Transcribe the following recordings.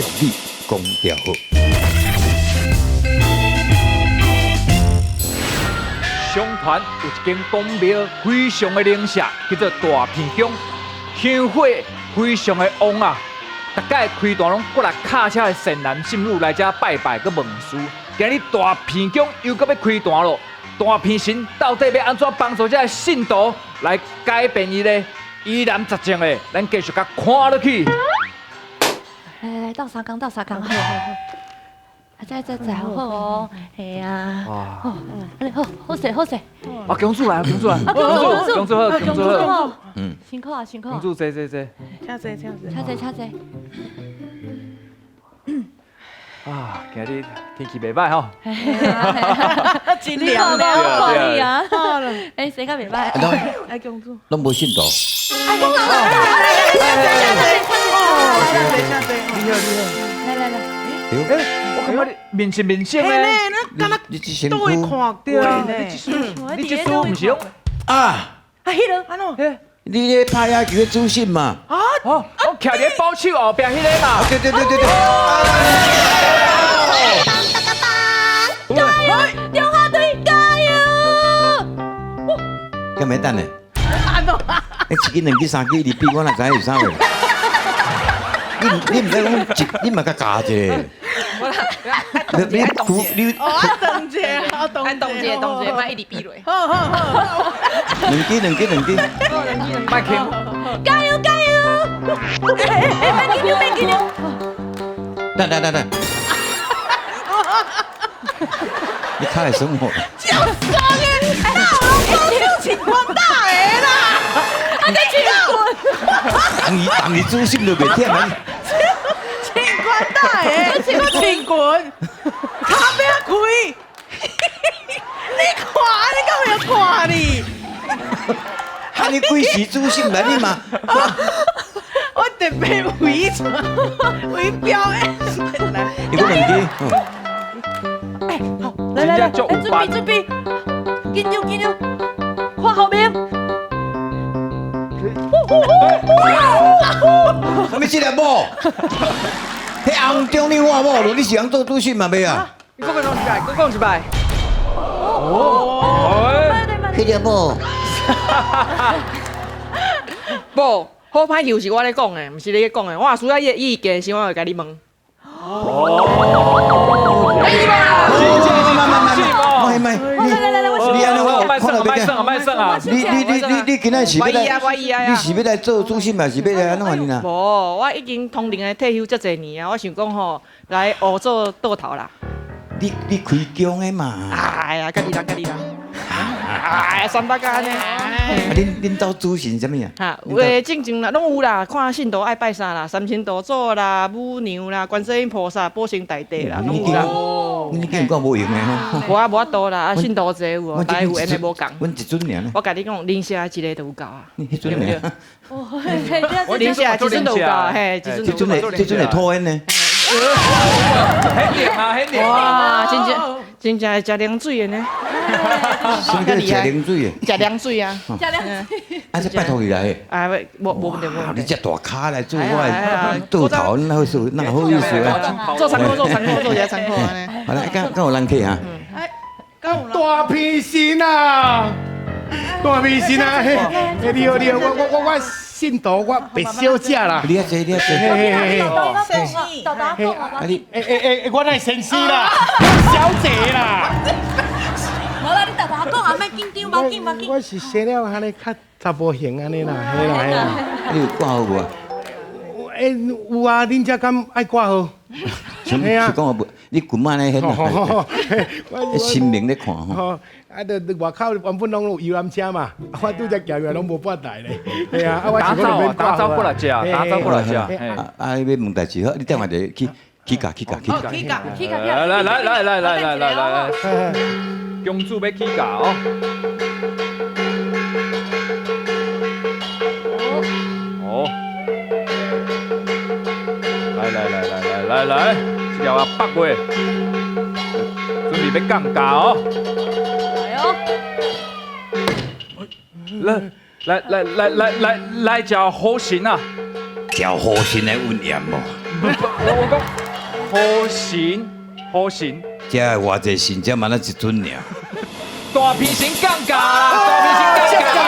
俗语讲著好。相传有一间公庙非常的灵社，叫做大鼻宫，香火非常的旺啊！逐摆开坛拢过来卡车的善男信女来遮拜拜，阁问事。今日大鼻宫又阁欲开坛咯，大鼻神到底欲按怎帮助这个信徒来改变伊的疑难杂症的？咱继续共看落去。来来来，斗相共，斗相共，好好好。啊，在在在，好好哦，系啊，好，好，好势好势。啊，公主来，公主来，公主，公主好，公主好，嗯，辛苦啊，辛苦。公主坐坐坐，请坐，请坐，请坐，请坐。啊，今日天气袂歹吼。真凉凉，对啊。哎，谁较袂歹？哎，公主。拢无信徒。哎，公主，来来来来来，你好，你好。来来来。哎，我感觉你面色面色咧，你这身都会看过啊，你这输毋是讲啊？啊，彼个按怎？你咧拍野球的主审嘛？啊，哦，我徛伫保手后壁彼个嘛。对对对对对。加油，中华队加油！敢袂等呢？你一支、两支、三支，一直比，我哪知影有啥货？你毋使讲一，你嘛共教一下。你你你哦，动一下，动动一下，动一下，莫一直比落。好好好。两支，两支，两支。莫客。加油加油！哎哎，别紧张，别紧张。来来来来。你较会生活。笑死的，哎，我讲情况大的啦，啊，你请棍。当伊当伊主心就袂忝啊。情关大的，请棍，跤欲开。你看，你敢会看你？啊，你几时主心来你嘛？我特别为为表演来。一个两支。哎，好，来来来，准备准备，紧张紧张，看后面。啥物这粒某？彼红中你看某，你是通做主审嘛袂啊？你阁讲一摆，阁讲一摆。哦，彼粒某。无，好歹球是我咧讲的，毋是你咧讲的。我若需要伊的意见时，我会共你问。哦。莫莫，来来来，你按呢我看了欲算啊，欲算啊！你今仔是欲来，你是欲来做主审嘛，是欲来按怎呢？无，我已经通灵的退休遮济年啊，我想讲吼，来学做桌头啦。你开宫的嘛？哎呀，家己人，家己人。哎，三八干呢？啊，恁兜主神啥物啊？哈，有的正经啦，拢有啦。看信徒爱拜啥啦，三清道祖啦，母娘啦，观世音菩萨、保生大帝啦，拢有啦。你竟然讲无用的吼？无啊，无法度啦，啊，信徒济有哦，大家有缘的无仝。阮一尊尔。我共你讲，灵社一个就有够啊。彼尊尔。我灵社一尊就有够，嘿，一尊。这尊会，这尊会吐烟呢。很灵啊，很灵。哇，真正真正会食凉水的呢。什么叫食凉水的？食凉水啊！食凉水。啊，这拜托伊来的。啊，无无问题，无问题。你这大咖来做我的桌头，那好说，那好意思啊？做参考，做参考，做一下参考按呢。好啦，敢敢有人客啊？大鼻神啊！大鼻神啊！嘿，你好，你好，我信徒，我白小姐啦。你遐坐，你遐坐。嘿嘿嘿。先生，啊你，欸欸欸，我乃先生啦，小姐啦。无啦，你沓沓讲啊，莫紧张，无紧无紧。我是生了按呢较查甫型按呢啦，嘿啦嘿啦。你有挂号无？欸，有啊，恁遮敢爱挂号？是讲无？你滚慢咧，显神明咧看吼。啊，就外口原本拢有游览车嘛，我拄才行过来拢无半台咧。嘿啊，啊我打走打走过来食，打走过来食。啊啊，欲问代志好，你等下就去起价起价起价。起价起价。来来来来来来来来，公主欲起价哦。哦。来来来来来来来，这条啊北过，准备欲降价哦。来来来来来来来，食好神啊！食好神的温盐无？我講火神，火神，這偌濟神，這嘛那一尊爾。大皮神降價啦，大皮神降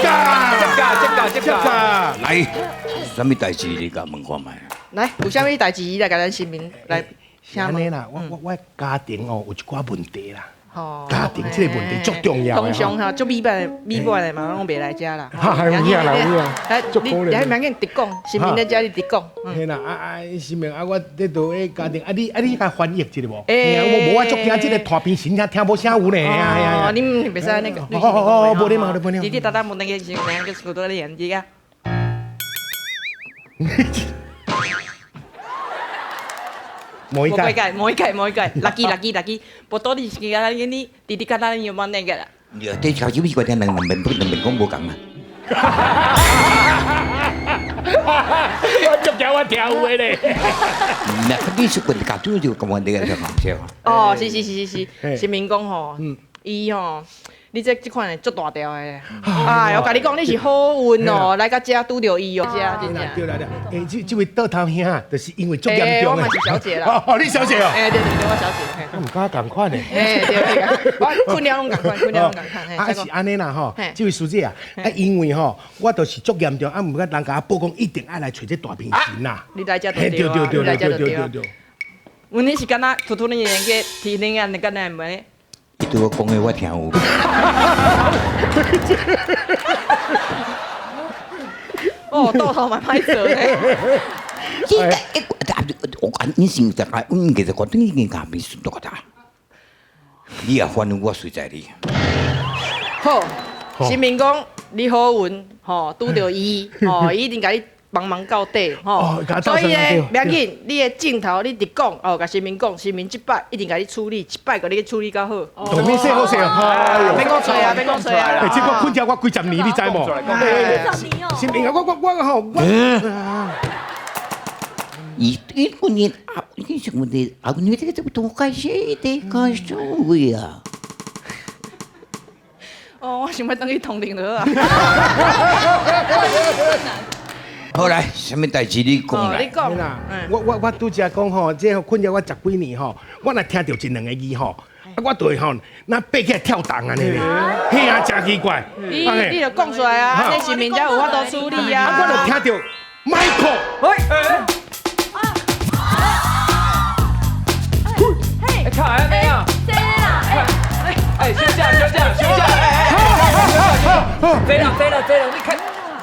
價，這降價，這這價，這價。來，啥物代誌你共問看覓？來，有啥物代誌來共咱神明來？是按呢啦，我家庭哦有一寡問題啦。吼家庭這個問題足重要的通常吼，足美滿的美滿的嘛，攏袂來遮啦。哈有影啦有影來，足可憐你你還免緊直講，神明咧遮你直講。嘿啦，啊啊，神明啊，我這度的家庭，啊你啊你共翻譯一下無？欸嘿啊我無我足驚這個大邊神聽聽無啥有呢。哦，你唔袂使那個。哦哦哦，無禮貌，無禮貌。滴滴答答，無那個是那個是多的年紀啊。無一改，無一改，無一改，垃圾垃圾垃圾，不多的是其他你滴滴答答有冇那個啦？你頭先我聽兩兩邊兩邊講無仝啊。我足驚我聽有的咧。那你是問家長就咁樣你個就講對。哦，是是是是是，神明講吼，伊吼。你這這款的足大條的，哎，我共你講，你是好運哦，來到遮拄著伊哦，遮真正。對啦對，欸，這這位倒頭兄，就是因為足嚴重的。我嘛是小姐啦。哦，你小姐哦。欸，對對對，我小姐。我毋敢仝款的。欸，對對，我困了攏仝款，困了攏仝款。啊，是按呢啦吼，這位師姐啊，啊，因為吼，我就是足嚴重，啊，毋過人共我報講一定愛來揣這大平神啦。你來遮就對啊，你來遮就對。對。阮你是敢若突突你年個提醒啊，你敢若毋？伊對我講的我聽有。哦，倒頭嘛歹做咧。我你是大概，阮其實我頂已經夾面多大。你也煩我隨在你。好，神明講你好運，吼，拄著伊，吼，伊一定共你幫忙到底，吼。所以咧，袂要緊，你的鏡頭你直講，哦，共神明講，神明這擺一定共你處理，一擺共你處理較好。當面說好勢哦，免講吹啊，免講吹啊。欸，這個困擾我幾十年，你知無？幾十年哦。神明啊，我吼，我。伊伊今年啊，你什麼的啊？你這個這個多開心的，開心啊！哦，我想欲轉去通靈就好啊。好來，啥物代誌你講來？你講啦，我拄才講吼，這困擾我十幾年吼，我若聽著一兩個字吼，啊，我就會吼，若爬起來跳動按呢咧，嘿啊，真奇怪。你你就講出來啊，這神明才有法度處理啊。啊，我就聽著 Michael，喂，哎，卡安呢啊？哎，休假休假休假，哎，這啦這啦這啦，你看。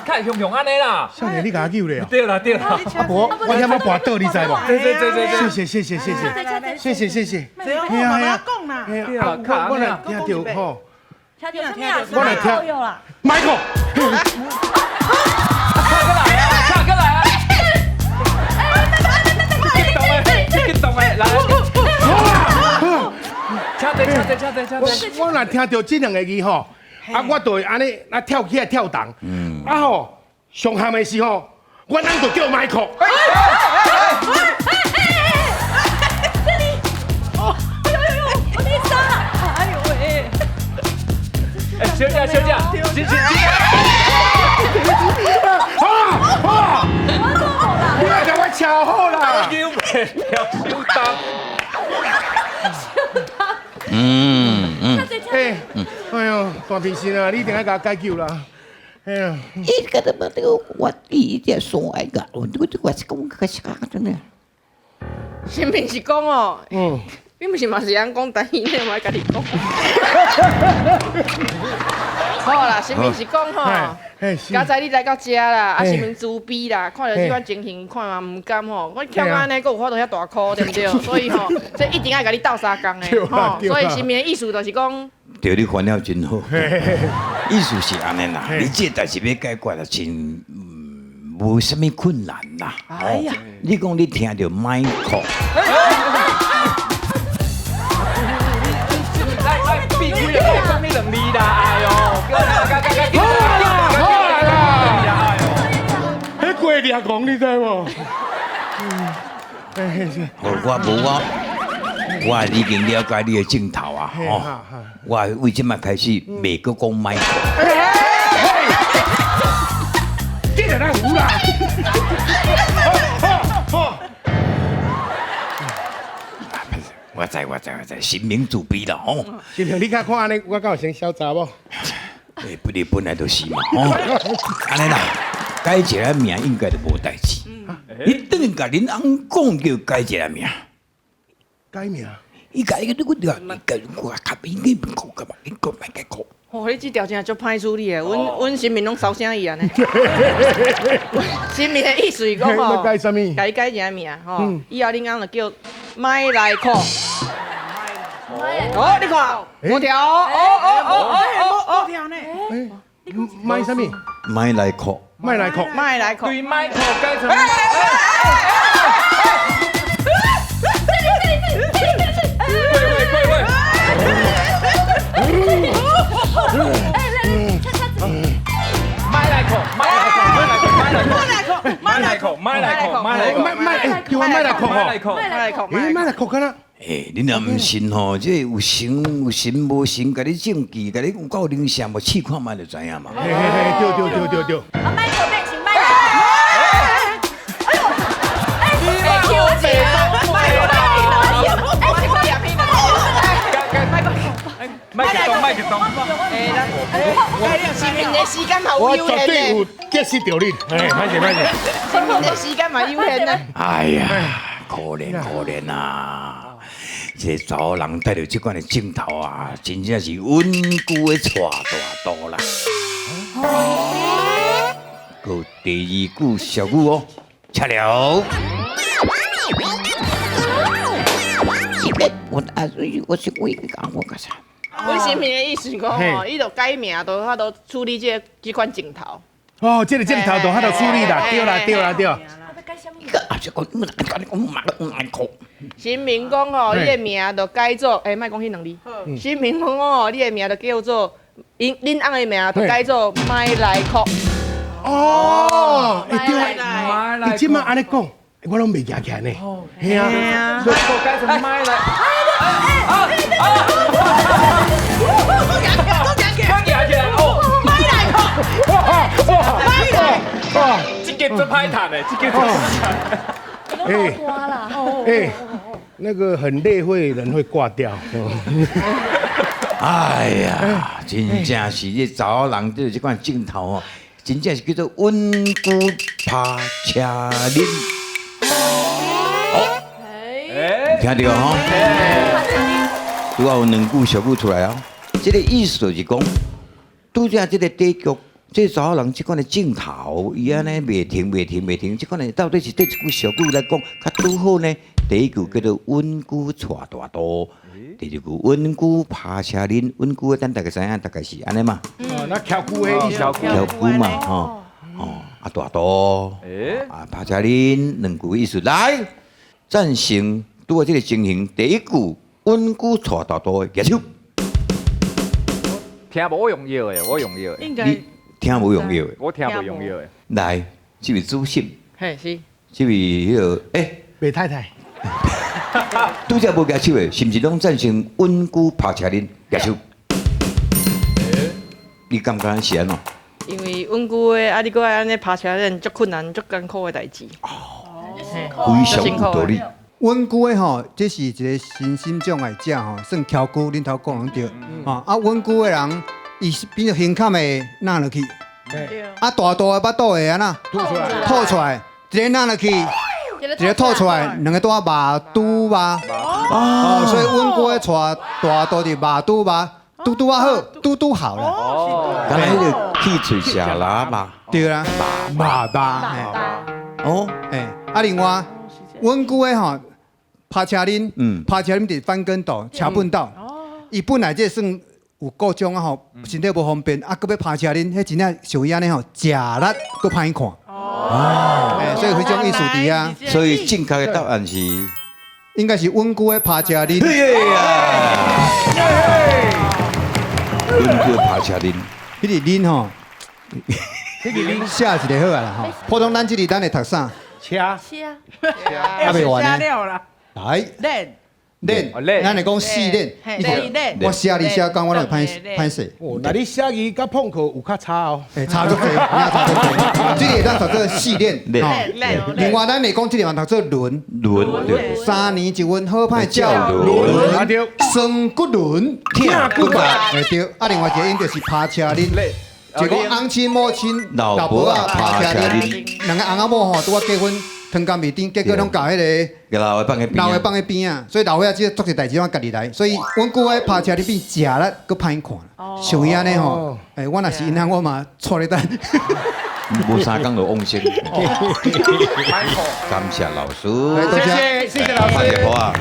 看雄雄按呢啦，少年你共我救咧哦。對啦對啦，啊無，我遐欲跋倒你知無？對對對對，謝謝謝謝謝謝謝謝謝謝。我媽媽講啦，啊，我若聽著吼，聽著啥物啊？我若聽，Michael，卡過來啊，卡過來啊！激動的，激動的，來！請坐請坐請坐請坐。我若聽著這兩個字吼。啊！我就會按呢，啊跳起來跳動，啊吼，上譀的是吼，我翁就叫 Michael。哎這裡，哦，哎呦呦呦，我被殺了！哎呦喂！哎，休假休假，行行行。好啦好啦，你來共我瞧好啦。救袂了，手動。嗯嗯。哎，哎呦，大平神啊，你一定愛共我解救啦！哎呀，伊個他媽的，我一點所愛個，我我是講個啥真的。神明是講哦，你毋是嘛是按講台語呢？我愛家己講。好啦，神明是講吼，剛才你來到遮啦，啊，神明慈悲啦，看著這款情形，看嘛毋甘吼，我跳到按呢，閣有法度遐大箍，對毋對？所以吼，這一定愛共你鬥相共的吼。所以神明的意思就是講，對，你翻了真好，意思是按呢啦，你這代誌欲解決啊，真無啥物困難啦。哎呀，你講你聽著 Michael。來來，避開了，講你兩字啦，哎呦，好啦好啦，彼過掠狂你知無？我無我，我已經了解你的鏡頭啊，吼！我為這擺開始袂閣講 Michael。竟然來胡啦！我知我知我知，神明慈悲啦吼。神明，你較看按呢，我敢有成痟查某？欸，不，你本來就是嘛吼。按呢啦，改一个名應該就無代誌。你轉去共恁翁講叫改一个名。改名？伊改個你個你改我較應該唔講噶嘛，應該莫改講。哦，你這條真足歹處理的，阮神明攏收聲伊按呢。神明的意思是講吼，改啥物？共伊改一个名吼，以後恁翁就叫麥來克。哦，你看，無條哦哦哦哦哦，無條呢？麥啥物？麥來克。麥來克。麥來克。對，麥克改成。麦来克，麦来克，麦来克，麦来克，麦来克，麦来克，麦麦，对啊，麦来克麦来克，麦来克，欸，麦来克敢若？欸，你若毋信吼，这有神有神無神，共你證據，共你有夠靈性無？試看覓就知影嘛。嘿嘿嘿，對對對對對。啊，麥克變成麥來克。哎呦，哎，麥克東，麥克東，神明的時間嘛有我絕對有結識著你，哎，歹勢歹勢。神明的時間嘛有限呢。哎呀，可憐可憐啊！這個查某人帶著這款的鏡頭啊，真正是穩久的娶大肚啦。閣第二句俗語哦，切了。我啊，我是我講我講啥？阮神明的意思講吼，伊就改名，就有法度處理這款鏡頭。哦，這個鏡頭就有法度處理啦，對啦對啦對。神明講吼，你的名就改做，欸，莫講彼兩字。神明講哦，你的名就叫做，恁翁的名就改做麥來克。哦，欸對啊，你這馬按呢講，我攏袂記起來呢。係啊，所以改成麥來。這個做歹談的，這個做歹談。哎，哎，那個很累會人會掛掉。哎呀，真正是這查某人對這款鏡頭哦，真正是叫做穩久拍車輪。好，聽到吼？拄仔有兩句俗語出來哦，這個意思就是講，拄才這個底局。這查某人這款的鏡頭，伊按呢袂停袂停袂停，這款的到底是對一句俗語來講較拄好呢？第一句叫做穩久娶大肚，第二句穩久拍車輪，穩久咱大家知影，大概是按呢嘛。哦，那翘久的意思。翘久嘛，吼，哦，啊大肚，啊拍車輪，兩句意思來贊成拄仔這個情形，第一句穩久娶大肚的舉手。聽無我用藥的，我用藥的。應該。聽無用藥的，我聽無用藥的。來，這位主席，嘿是，這位彼個欸，白太太，拄才無舉手的，是毋是攏贊成穩久拍車輪舉手？你感覺是按怎？因為穩久的，啊，你閣愛按呢拍車輪，足困難、足艱苦的代誌。哦，非常有道理。穩久的吼，這是一個身心障礙者吼，算蹺久，恁頭講攏對。啊，穩久的人。伊變做胸坎會納落去，啊大肚的腹肚會按怎？吐出來，吐出來，一个納落去，一个吐出來，兩個拄仔肉拄肉。哦，所以穩久的娶大肚是肉拄肉，拄拄仔好，拄拄好啦。哦，敢若彼个汽水声喇叭。對啦，肉肉。哦，欸，啊另外，穩久的吼，拍車輪，拍車輪就是翻跟斗、車畚斗，伊本來這算。有故障啊吼，身體無方便啊，閣欲拍車輪，彼真正像伊按呢吼，食力閣歹看。哦，所以彼種意思佇遐。所以正確的答案是，應該是穩久的拍車輪。對呀，穩久拍車輪，彼個輪吼，彼個輪寫一個好啊啦吼。普通咱這裡咱會讀啥？車。車。還袂完呢。了啦。來。輪。练，咱會講四練，我寫字寫工我攏會歹歹勢。哦，那你寫字佮碰課有較差哦？欸，差足濟，差足濟。這個會當讀做四練，另外咱會講這個嘛讀做輪，輪對。3年一運，好歹照輪，酸骨輪，疼骨力，會對。啊，另外一個音就是趴車輪，就講翁親某親老婆仔趴車輪，兩個翁仔某吼拄仔結婚。湯甘未甜，結果攏共彼个老的放佇老的放佇邊仔，所以老歲仔這足濟代誌攏家己來，所以阮舅仔拍車咧變食力，閣歹看。像伊按呢吼，欸，我若是𪜶翁，我嘛𤆬咧等。無三工就往生。感謝老師，謝謝謝謝老師。好啊。